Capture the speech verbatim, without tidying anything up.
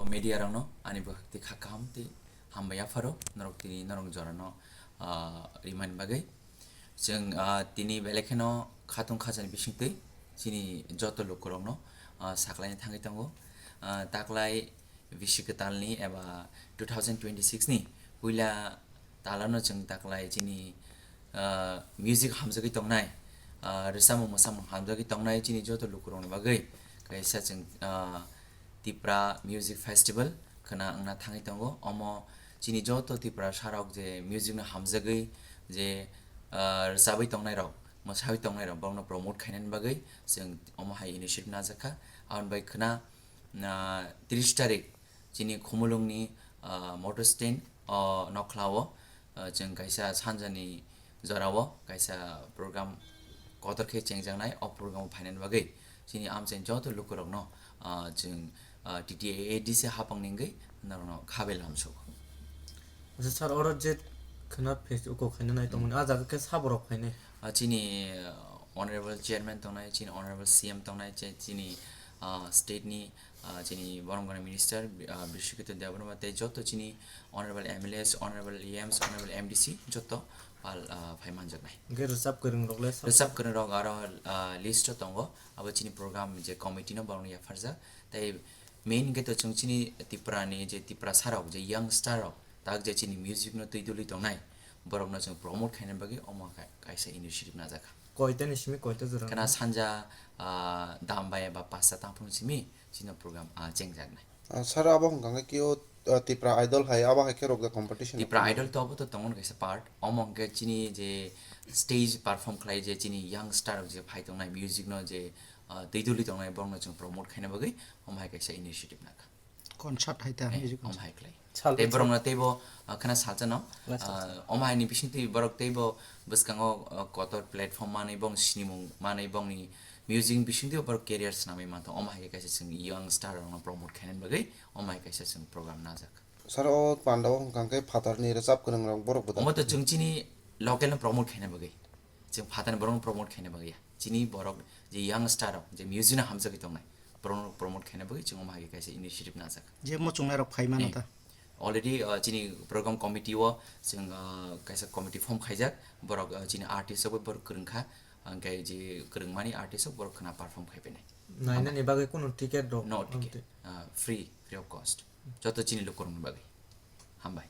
Media rokno ani bwkhak twi kha kaham tei hambai yapharo norok tini norok jorano, ah, rimani bagwi. Chwng, ah, tini belai kheno khatung khajani bisingtwi chini joto lukurokno, ah, saklaina thangwi tongo. Ah, taklai bisi kwtalni eba two thousand twenty-six ni puila talano chwng taklai chini, ah, music hamjagwi tongnai, ah, rwchapmung mwsamung hamjagwi tongnai chini joto lukurokni bagwi kaisa chwng, ah, Tipra Music Festival khwna wngna thangwi tongo. Omo chini joto Tiprasarok je music no hamjagwi je, ah, rwchabwi tongnairok, mwsawi tongnairok, borokno promote khainani bagwi chwng omo hai initiative najak kha. Aboni bai khwna, ah, tris tarik chini Khumulwngni, ah, motor stand o nokhlao, ah, chwng kaisa sanjani jorao kaisa program kotor khe chengjaknai. O program o phainani bagwi chini amchaini joto lukurokno, ah, chwng, ah, T T A A D C hapangni wngwi norokno kha belai hamsuk. Acha sir, oro je khwna phis uko khaina nai tongmani, ah, jaga khe saborok phainai? Ah, chini, ah, honorable chairman tongnai, chini honorable C M tongnai, che-, chini, ah, state ni, ah, chini borom gwnang minister, ah, Bishikito Debbarma tei joto chini honorable M L As, honorable E Ms, honorable M D C joto pal, ah, phai manjaknai. Hwnkhe rwchap kwrwng rok le sabo? Rwchap kwrwng rok aro, ah, list o tongo, abo chini program je committee no borokno yapharjak. Tei main hwnkhe to chwng chini Tripura ni je Tiprasa rok, je young star rok, tak je chini music no twi duli tongnai, borokno chwng promote khaina bagwi omo ka-, kaisa initiative najak kha. Koita ni simi koita jora? Khwna sanja, ah, dam bai ba pasta tangphung simi chini program, ah, chengjaknai. Ah, sir, abo hwnkha khe kio, ah, Tipra Idol hai abo hai khe rok da competition? Tipra Idol to abo to tongo kaisa part. Omo hwnkhe chini je stage perform khlai je chini young star rok je phai tongnai, music no je, ah, twi duli tongnai, borokno chwng promote khaina bagwi omo hai kaisa initiative nakha. Concert hai ta, eh, music omo concert hai khlai. Sal tei bwswk borokno teibo, ah, khwna salsa no, last ah, omo hai ni bising twi borok teibo bwskango, ah, kotor platform manwi bong sinimung manwi bongni music bising twi borok career swnamwi mantha. Omo hai kaisa chwng young star rokno promote khainani bagwi omo hai kaisa chwng program najak. Sir, o panda o hwnkha khe phatar ni rwchap kwrwng rok borok bwdar. Omo to chwng chini local no promote khaina bagwi. Chwng phatar ni borok no promote khaina bagwi ya. Chini borok je young star rok je music no hamjagwi tongnai, borok no promote khaina bagwi chwng omo hai kaisa initiative najak. Je muchungnai rok phai mano eh, ta? Already, uh, chini program committee o chwng, uh, kaisa committee form khaijak, borok, uh, chini artist rok borok kwrwng kha, hwnkhe je kwrwngmani artist rok borok khwna perform khai phainai. Nainani bagwi kunu ticket rok? No ticket. Uh, free, free of cost. Joto chini lukurokni bagwi. Hambai.